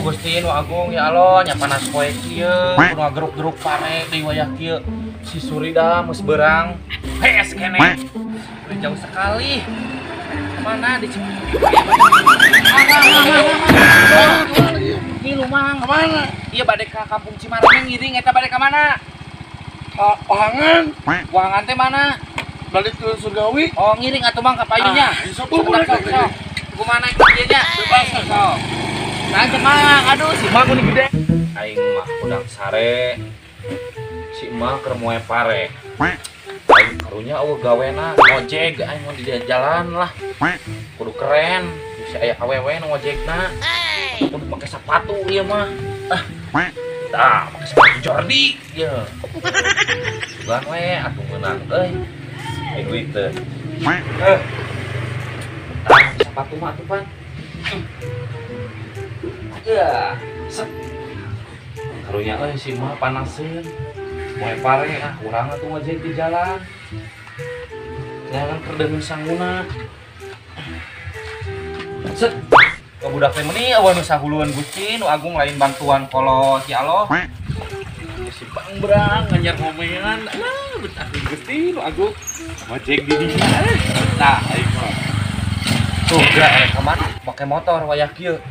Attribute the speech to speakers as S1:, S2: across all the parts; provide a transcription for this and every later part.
S1: Gusti nu agung ya Allah nya panas poe kieu kudu ngageruk-geruk pare deui wayah kieu si Surida geus berang hees keneh udah jauh sekali kemana di Ngilu mang kemana iya bade ka kampung Cimareme ngiring eta bade ka mana ka Wahangan. Wahangan teh mana
S2: balik ke Surgawi.
S1: Oh ngiring atuh mang ka payunya sok sok kumaha naik ieu nya bebas sok. Nah, mang, aduh si mang ini gede. Aing mah udang sare, si mang keur moe pare. Aing karunya eueuh gawena ngojek, aing mau di jalan lah. Kudu keren, bisa aya awewe nu ngojekna. Kudu make sepatu ieu mah. Ah. Tah, make sepatu Jordi ieu. Bukan we atuh meunang euy. Aing duit teh. Eh. Tah, sepatu mah atuh pan. Ya, set. Karunya euy si mah panaseun. Moe pare ah urang atuh ngojek di jalan. Jalan keur deungeun sanguna. Set. Ka budak teh meuni eueuh nu sahulueun Gusti nu agung lain bantuan kolot ya Allah. Si Bangbrang nganyar ngomean. Alah betah Gusti nu agung ngojek di dinya. Betah aing mah. Tuh gerak ka mana? Make motor wayah kieu.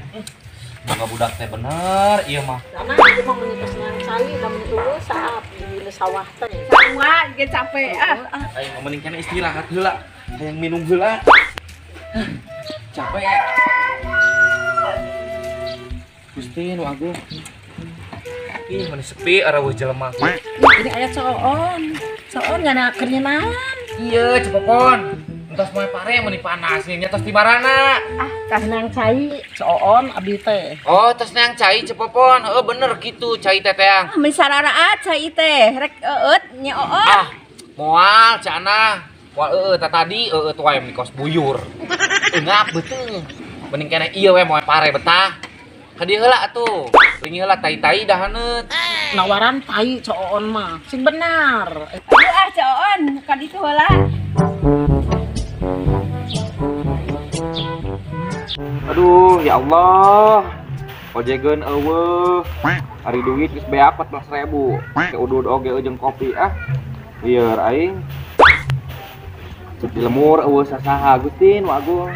S1: Boga budak teh bener ieu mah.
S3: Lama ieu mah meuni tos nang cai lamun eueuh saap di sawah teh.
S4: Sarua ge capek ah.
S1: Aing mah mending keneh istirahat heula. Hayang minum heula. Capek. Gusti nu agung. Ih meni sepi areueuh jelema.
S3: Ini aya coon. Coon ngana keur nyeunaan.
S1: Ieu cepopon. Entos moe pare meuni panas nya tos di marana.
S3: Ah, tah nang cai coon abdi teh.
S1: Oh, tos nang cai cepopon. Heuh bener kitu cai teh teang.
S4: Ah, meuni sararaat cai teh rek eueut nya oon.
S1: Ah, moal cenah. Moal eueuh tah tadi eueuh wae meuni kos buyur. Eungap beuteung. Mending keneh ieu we moe pare betah. Ka dieu heula atuh. Ringi heula tai-tai dahaneut.
S3: Nawaran tai coon mah. Sing benar.
S4: Ayo ah coon ka ditu heula.
S1: Aduh, ya Allah. Ojegeun eueuh. Ari duit geus beak 14.000. Ke udud oge jeung kopi ah. Lieur aing. Di lemur eueuh sasaha Gusti nu agung.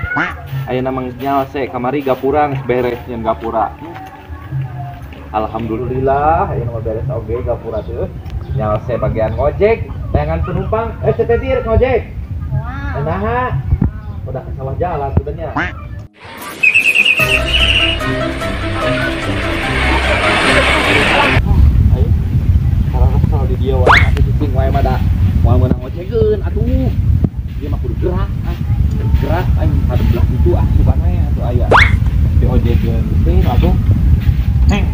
S1: Ayeuna mah geus nyalse kamari gapura geus beres nyeun gapura. Alhamdulillah ayeuna mah beres oge gapura teh. Nyalse bagian ngojek, tayangan penumpang. Eh teh dir ngojek. Wow. Naha. Udah ke sawah jalan sudahnya. Ayo, kalau kalau di dia wae atuh cicing wae mah da moal meunang ngojegeun atuh. Dia mah kudu gerak ah. Gerak aing hadep belah ditu ah bukan we atuh aya. Di ojegeun teh atuh. Neng.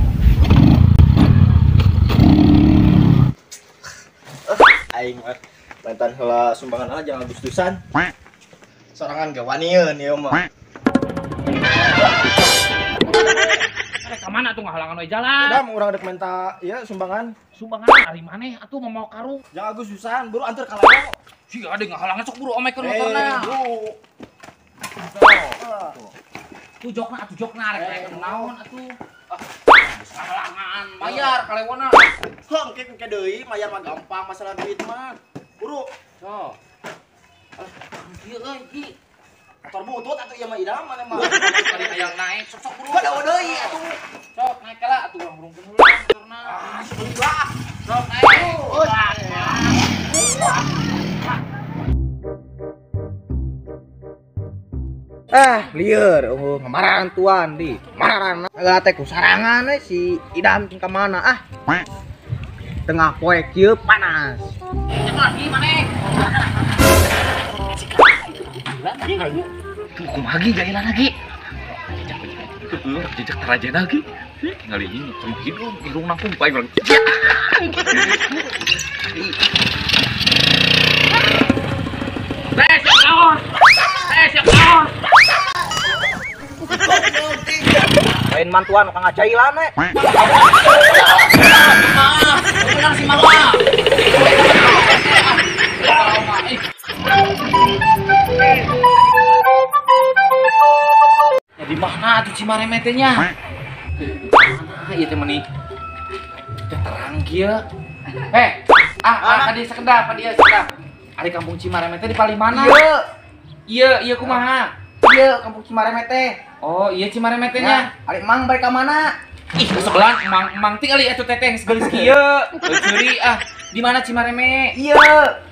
S2: Aing mah mantan heula sumbangan aja jangan Agustusan. Sorangan ge wanieun ieu mah.
S1: Rek ka mana atuh ngahalangan we jalan?
S2: Udah urang rek minta ieu sumbangan.
S1: Sumbangan ari maneh atuh mau karung.
S2: Jangan Agustusan, buru anter ka lawo.
S1: Si ade ngahalangan sok buru omekeun motorna.
S2: Buru.
S1: Tuh jokna atuh jokna rek rek naon atuh. Ngahalangan bayar kalewona.
S2: Heuh engke engke deui mayar mah gampang masalah duit mah. Buru.
S1: Sok. Ieu euy ki.
S2: Motor butut atuh ieu mah idam maneh mah.
S1: Tadi hayang naik sok-sok buru.
S2: Kada deui atuh.
S1: Sok naik heula atuh urang burungkeun heula motorna.
S2: Ah, sebelum lah.
S1: Sok naik.
S5: Ah, lieur eueuh ngamaran tuan di. Mararan heula teh ku sarangan we si Idam ka mana ah. Tengah poe kieu panas.
S1: Lagi maneh. Kumaha ge gailan lagi. Jejak terajana lagi. Tinggal ini sama hidung, hidung nangkung paling orang.
S5: Lain mantuan kang ngajailan we.
S1: Benar si Mama. Ya di mana atuh Cimareme teh nya? Mana ieu teh meuni? Teh terang kieu. Ka dieu sekedap, ka dieu sekedap. Ari kampung Cimareme teh di paling mana?
S5: Ieu.
S1: Ieu, ieu kumaha?
S5: Ieu kampung Cimareme teh.
S1: Oh, iya Cimareme teh nya.
S5: Ari Mang balik ka mana?
S1: Ih, kesebelan Mang, Mang tinggal atuh teteh geus geulis kieu. Curi ah. Di mana Cimareme?
S5: Ieu.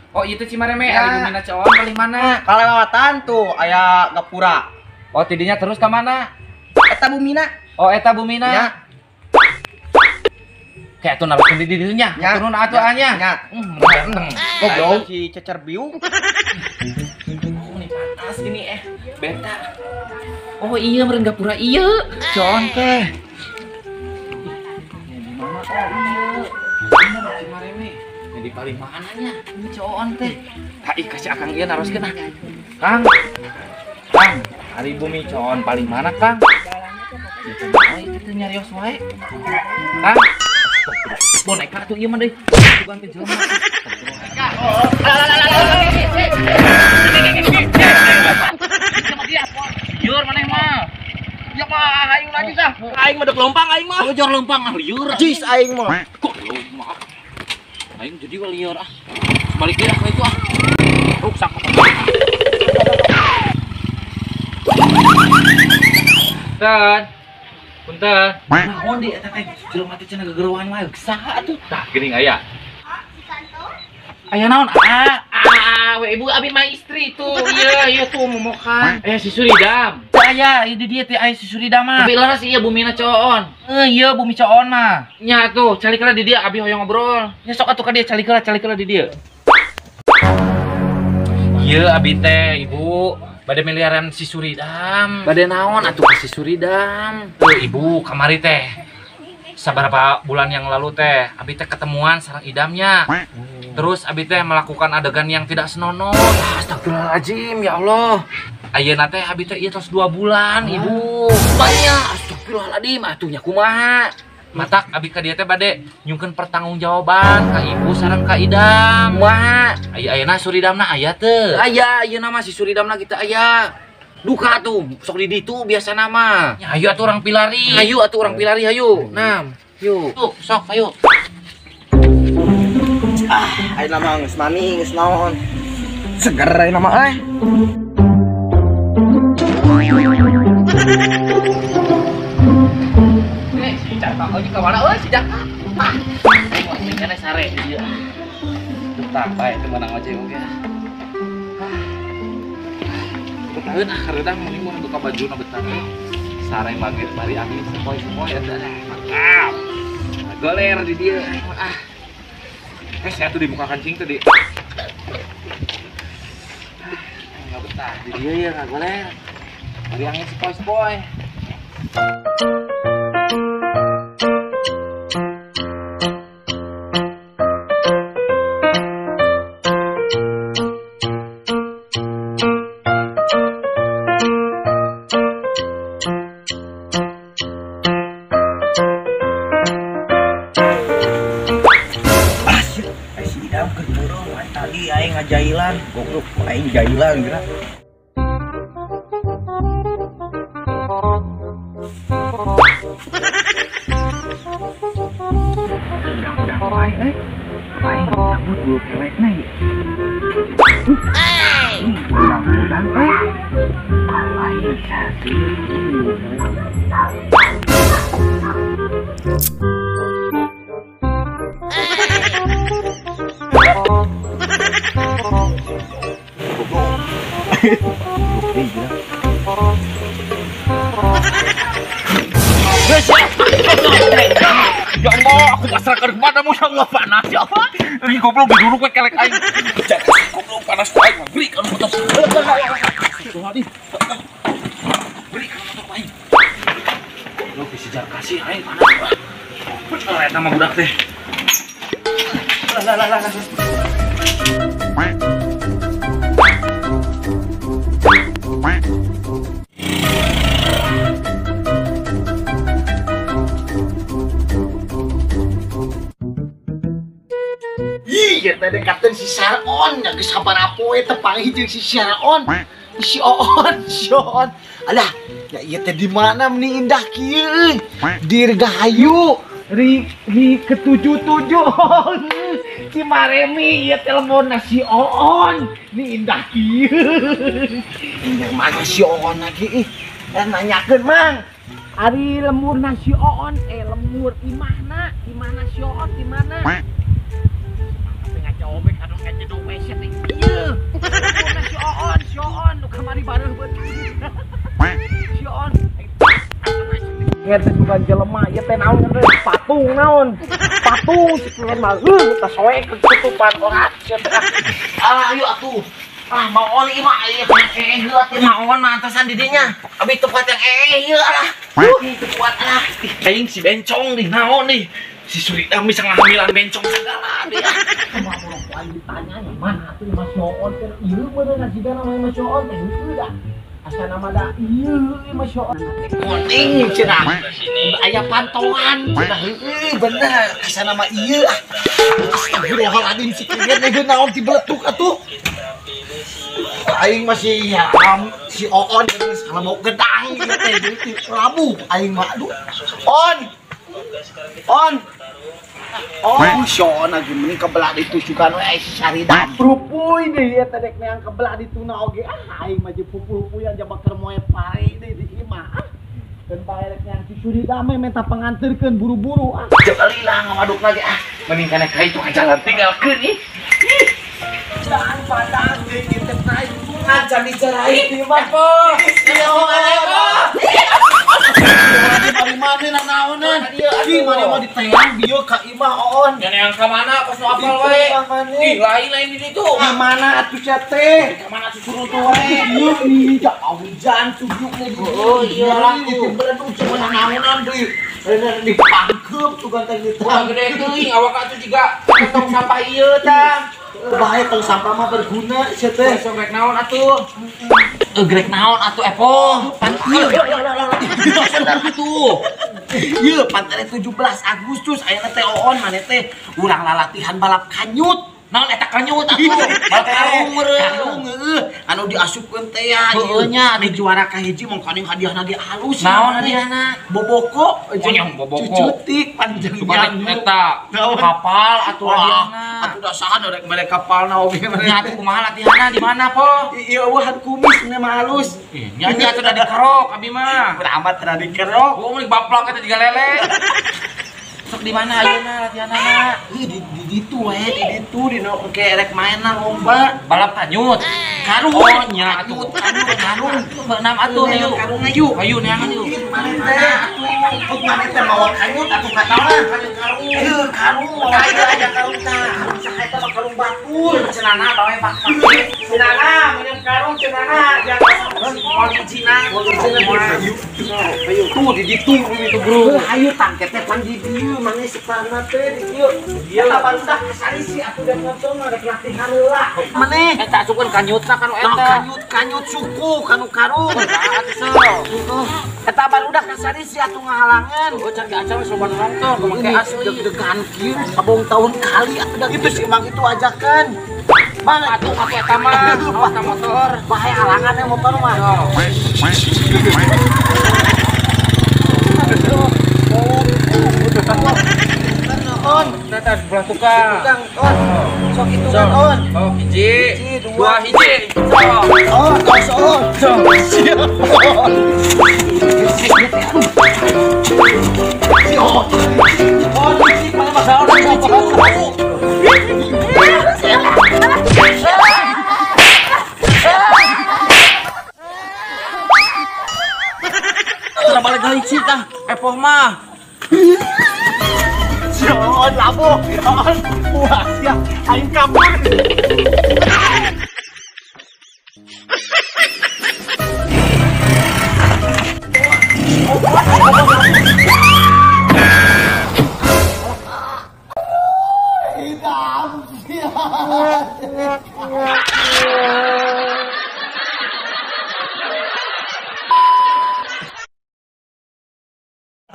S1: Oh, ieu teh Cimareme,
S5: ya.
S1: Ari bumina Coon paling mana?
S5: Kalewatan tuh aya gapura.
S1: Oh, tidinya terus ka mana?
S5: Eta bumina.
S1: Oh, eta bumina.
S5: Ya.
S1: Kayak atuh naruh di dirinya.
S5: Ya.
S1: Turun atuh anya.
S5: Ya.
S1: Ganteng.
S5: Goblok si cecer biung.
S1: Oh, ini panas gini beta. Oh iya meureun gapura ieu. Coon teh. Ya di mana? Oh iya. Bener Cimareme. Ya di paling mana nya? Ini Coon teh. Tah ih kasih akang ieu naroskeun ah. Kang. Kang, ari bumi Coon paling mana, Kang? Ya teh itu teh nyarios wae. Kang. Boneka tuh ieu mah deui. Bukan teh jelema. Liur maneh mah.
S5: Ya mah aing lagi sah. Aing mah dek lompang aing mah.
S1: Oh, jor lompang ah liur.
S5: Jis aing mah.
S1: Kok maaf. Aing jadi liur ah. Balik deui ah ka itu ah. Ruksak. Punten. Punten. Naon di eta teh jelema teh cenah gegeruan wae saha atuh? Tah geuning aya. Aya naon? We ibu abi mah istri tuh. Iya, iya tuh momokan. Aya si Suridam. Aya, ieu di dieu teh aya si Suridam mah. Tapi leres ieu bumina Coon. Iya bumi Coon mah. Nya tuh, calikeula di dieu abi hoyong ngobrol. Nya sok atuh ka dieu calikeula, calikeula di dieu. Ieu abi teh ibu bade miliaran si Suridam. Bade naon atuh ka si Suridam? Ibu kamari teh. Saberapa bulan yang lalu teh abi teh ketemuan sareng idamnya. Terus abi teh melakukan adegan yang tidak senonoh. Astagfirullahaladzim, ya Allah. Ayeuna teh abi teh ieu tos 2 bulan, ibu. Banyak astagfirullahaladzim, atuh nya kumaha. Matak abi ka dieu teh bade nyungkeun pertanggungjawaban ka ibu sareng ka idam. Kumaha? Ayeuna Suridamna aya teu? Aya, ayeuna mah si Suridamna kita aya. Duka tuh, sok di ditu biasana mah. Ya, ayo atuh urang pilari. Ayo atuh urang pilari hayu. Nah, yuk. Tuh, sok ayo.
S2: Ah, ayeuna mah geus mani, geus naon. Seger ayeuna mah euy.
S1: Si Jaka euy ka mana euy si Jaka? Ah, aing mah sare ieu. Betah bae teu meunang ojek oge. Betaheun ah kareudang mending mun buka bajuna betah. Sare maghrib bari angin sepoi-sepoi eta mantap. Goler di dieu ah. Saya tuh di muka kancing tadi. Nggak betah di dieu ya nggak goler. Bari angin sepoi-sepoi.
S2: Tadi aing ngajailan, goblok aing jailan geura. Udah wae euy. Aing cabut bulu kelekna ieu. Udang-udang euy. Aing satu.
S1: Ya Allah, aku pasrahkan kepadamu ya Allah, panas ya Allah. Ini goblok diduruk we kelek aing. Goblok panas ku aing, beri kanu motor. Beri kanu motor aing. Aduh si Jarkasih aing mana. Percaya eta mah budak teh. Lah lah lah lah.
S6: Ih, tadi kapten si Saron, ya geus sabaraha poe teh panggih jeung si Saron. Si Oon, si Oon. Alah, ya ieu teh di mana meni indah kieu euy. Dirgahayu ri ketujuh-tujuh. Si Maremi ieu teleponna si Oon. Ni indah kieu. Ini mana si Oon lagi ih. Nanyakeun Mang. Ari lemurna si Oon, lemur imahna, di mana si Oon di mana? Ngacobek anu ngajedog meset teh. Ieu. Si Oon, si Oon nu kamari bareuh beuteung. Si Oon. Ngerti bukan jelema ieu teh naon teh patung naon. Patung si kieu mah heuh tah soek ketutupan orat sia teh.
S7: Ah ayo atuh. Ah mau oli mah ieu heula teh maon mah antosan di dinya. Abi tempat yang ieu lah. Teu kuat lah.
S1: Aing si bencong nih naon nih. Si Suridam bisa ngahamilan bencong segala deh.
S6: Kumaha mun ku aing ditanya nya mana atuh Mas Oon teh ieu beuneuh jiga namanya Mas Oon teh heueuh da. Asa nama da ieu Mas Oon. Kuning cenah. Aya pantauan cenah heueuh bener asa nama ieu ah. Astagfirullahaladzim si kieu teh naon dibeletuk atuh. Aing masih ya si Oon geus kalau mau gedang ieu teh labuh aing mah aduh. On. On. Oh, si Oon lagi mending kebelah ditusukan we si Saridam. Rupuy deui eta dek neang kebelah dituna oge. Ah aing mah jeung pupuy-puyan jaba keur moe pare deui di imah. Ah. Dan bae rek neang si Suridam minta panganterkeun buru-buru ah.
S1: Jeung lila ngawaduk lagi ah. Mending kana ka itu ka jalan tinggalkeun ih.
S6: Jangan pandang deui teh naik ngajan dicerai di imah. Mari mana naonan? Di mana mau diteang bieu ka imah Oon.
S1: Nya neang ka mana kos nu apal wae. Ih, lain-lain di ditu.
S6: Ka mana atuh sia teh?
S1: Ka mana atuh suruh tuh wae.
S6: Ieu ih hujan tujuk nih.
S1: Oh iya lah
S6: tuh. Beredug cuma naonan deui. Dipangkeup tuh teh gitu.
S1: Urang gede teuing awak atuh jiga tong sampah ieu tah.
S6: Bae tong sampah mah berguna sia teh.
S1: Sok rek naon atuh? Grek naon atuh epo? Pan ieu. Atuh.
S6: Ieu pantere 17 Agustus ayeuna teh Oon maneh teh urang lalatihan balap kanyut.
S1: Naon eta kanyut atuh? Balap karung meureun.
S6: Karung heueuh anu diasupkeun teh ya.
S1: Heueuh nya
S6: anu juara kahiji mangkaning hadiahna ge halus.
S1: Naon hadiahna?
S6: Boboko.
S1: Ponyong boboko.
S6: Cucutik panjang
S1: eta. Kapal atuh hadiahna.
S6: Atuh da saha rek mere kapalna oge mere.
S1: Nya atuh kumaha latihanna di mana po?
S6: Ieu eueuhan kumis mah halus.
S1: Nya nya atuh da dikerok abi mah.
S6: Beramat da dikerok.
S1: Gua mah baplak eta jiga lele. Sok di mana ayeuna latihanana?
S6: Ih di ditu we, di ditu di nu engke rek mainna lomba
S1: balap kanyut.
S6: Karung.
S1: Oh nya atuh
S6: karung.
S1: Beunam atuh hayu.
S6: Karung hayu.
S1: Hayu neangan yuk.
S6: Maneh teh atuh maneh teh mawa kanyut atuh ka tawa. Karung. Heuh karung mawa aya karung tah. Karung saha eta mah karung batur.
S1: Cenana bae pak.
S6: Cenana minum karung cenana jangan
S1: moal hijina.
S6: Hayu. Tuh di ditu itu bro. Hayu tangke teh pan di dieu maneh sepana teh di dieu. Eta barudak kasari sih atuh da nonton rek latihan heula. Maneh
S1: eta asupkeun kanyutna kanu eta.
S6: Kanyut kanyut suku kanu karung.
S1: Atuh sok.
S6: Eta barudak kasari sih atuh ngahalangan.
S1: Oh can acan geus loba nonton make asli
S6: deg-degan kieu abong tahun kali atuh da itu si Mang itu ajakan. Bang
S1: atuh atuh eta mah awas ka motor.
S6: Bahaya halangan motor mah. On,
S1: tetes belah tukang.
S6: Tukang, on. Sok hitungan on.
S1: Oh, hiji, dua, hiji.
S6: Oh, tos on. Siap. On. Si on. On, hiji mana masalah hiji.
S1: Tara balik hiji tah, epoh mah.
S6: On labuh, on puas ya, aing kabur.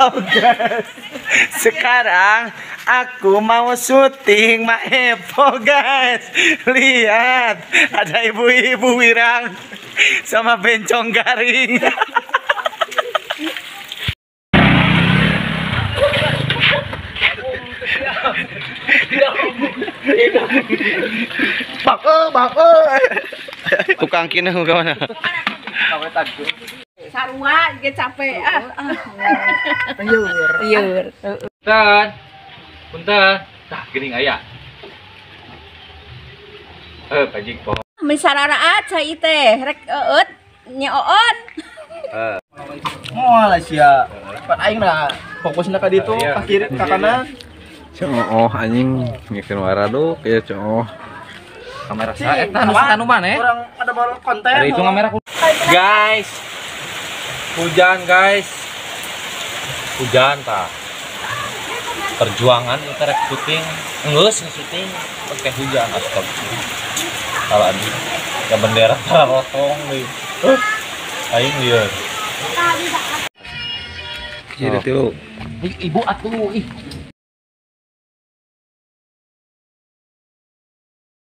S6: Halo guys, sekarang aku mau syuting Maepo guys. Lihat, ada ibu-ibu wirang sama bencong garing. Bako, bako.
S1: Tukang kini ke mana?
S4: Sarua ge capek ah.
S5: Lieur.
S4: Lieur.
S1: Punten. Punten. Tah geuning aya. Pajik poho.
S4: Mun sararaat cai teh rek eueut nya oon.
S2: Moal sia. Pan aing na fokusna ka ditu, ka kiri ka kanan.
S8: Cooh anjing ngekeun waraduk ya cooh.
S1: Kamera sa eta nu anu mana?
S2: Urang ada baru konten.
S1: Ada itu kamera. Guys. Hujan guys. Hujan tah. Perjuangan kita rek syuting, geus syuting pakai hujan astagfirullah. Kalau adi ya bendera tarotong deui. Aing lieur.
S8: Jadi tuh.
S1: Ibu atuh ih.